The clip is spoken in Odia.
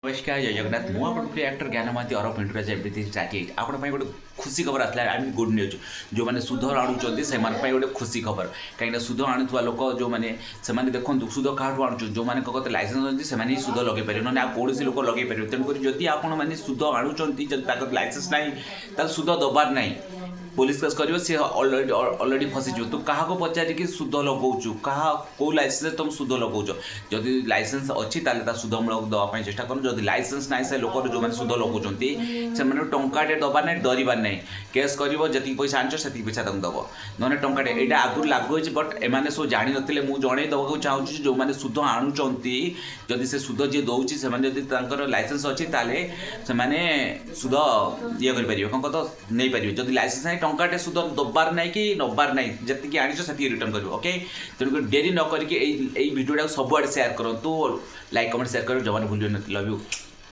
ନମସ୍କାର, ଜୟ ଜଗନ୍ନାଥ। ମୁଁ ଆପଣଙ୍କ ପ୍ରିୟ ଆକ୍ଟର ଜ୍ଞାନ ମହାନ୍ତି ଅରଫ ପିଣ୍ଟୁରାଜ ଏଭ୍ରିଥିଙ୍ଗ 38। ଆପଣଙ୍କ ପାଇଁ ଗୋଟେ ଖୁସି ଖବର ଆସିଲା, I mean good news. ଯେଉଁମାନେ ସୁଧ ଆଣୁଛନ୍ତି, ସେମାନଙ୍କ ପାଇଁ ଗୋଟେ ଖୁସି ଖବର। କାହିଁକିନା ସୁଧ ଆଣୁଥିବା ଲୋକ ଯେଉଁମାନେ, ସେମାନେ ଦେଖନ୍ତୁ, ସୁଧ କାହାଠୁ ଆଣୁଛନ୍ତି। ଯେଉଁମାନଙ୍କ କତିରେ ଲାଇସେନ୍ସ ଅଛି, ସେମାନେ ହିଁ ସୁଧ ଲଗେଇ ପାରିବେ, ନହେଲେ ଆଉ କୌଣସି ଲୋକ ଲଗେଇ ପାରିବେ। ତେଣୁକରି ଯଦି ଆପଣମାନେ ସୁଧ ଆଣୁଛନ୍ତି, ଯଦି ତାଙ୍କର ଲାଇସେନ୍ସ ନାହିଁ, ତାହେଲେ ସୁଧ ଦେବାର ନାହିଁ। ପୋଲିସ କେସ୍ କରିବ, ସିଏ ଅଲରେଡ଼ି ଫସିଯିବ। ତୁ କାହାକୁ ପଚାରିକି ସୁଧ ଲଗାଉଛୁ? କେଉଁ ଲାଇସେନ୍ସ ତୁମେ ସୁଧ ଲଗାଉଛ? ଯଦି ଲାଇସେନ୍ସ ଅଛି, ତାହେଲେ ତା ସୁଧ ମୂଳକୁ ଦେବା ପାଇଁ ଚେଷ୍ଟା କରନ୍ତୁ। ଯଦି ଲାଇସେନ୍ସ ନାହିଁ, ସେ ଲୋକର ଯେଉଁମାନେ ସୁଧ ଲଗାଉଛନ୍ତି, ସେମାନଙ୍କୁ ଟଙ୍କାଟେ ଦେବାର ନାହିଁ, ଡରିବାର ନାହିଁ। କେସ୍ କରିବ, ଯେତିକି ପଇସା ଆଣିଛ ସେତିକି ପଇସା ତାଙ୍କୁ ଦେବ, ନହେଲେ ଟଙ୍କାଟେ। ଏଇଟା ଆଗରୁ ଲାଗୁ ହେଇଛି, ବଟ୍ ଏମାନେ ସବୁ ଜାଣିନଥିଲେ। ମୁଁ ଜଣେଇ ଦେବାକୁ ଚାହୁଁଛି, ଯେଉଁମାନେ ସୁଧ ଆଣୁଛନ୍ତି, ଯଦି ସେ ସୁଧ ଯିଏ ଦେଉଛି, ସେମାନେ ଯଦି ତାଙ୍କର ଲାଇସେନ୍ସ ଅଛି, ତାହେଲେ ସେମାନେ ସୁଧ ଇଏ କରିପାରିବେ, କ'ଣ କହ ତ, ନେଇପାରିବେ। ଯଦି ଲାଇସେନ୍ସ ନାହିଁ, ଟଙ୍କାଟେ ସୁଧ ଦେବାର ନାହିଁ କି ନେବାର ନାହିଁ। ଯେତିକି ଆଣିଛ ସେତିକି ରିଟର୍ନ କରିବ, ଓକେ? ତେଣୁକରି ଡେରି ନ କରିକି ଏଇ ଭିଡ଼ିଓଟାକୁ ସବୁଆଡ଼େ ସେୟାର କରନ୍ତୁ। ଲାଇକ୍, କମେଣ୍ଟ, ସେୟାର କରିବେ ଜମାରୁ ଭୁଲିବେନି। Love you.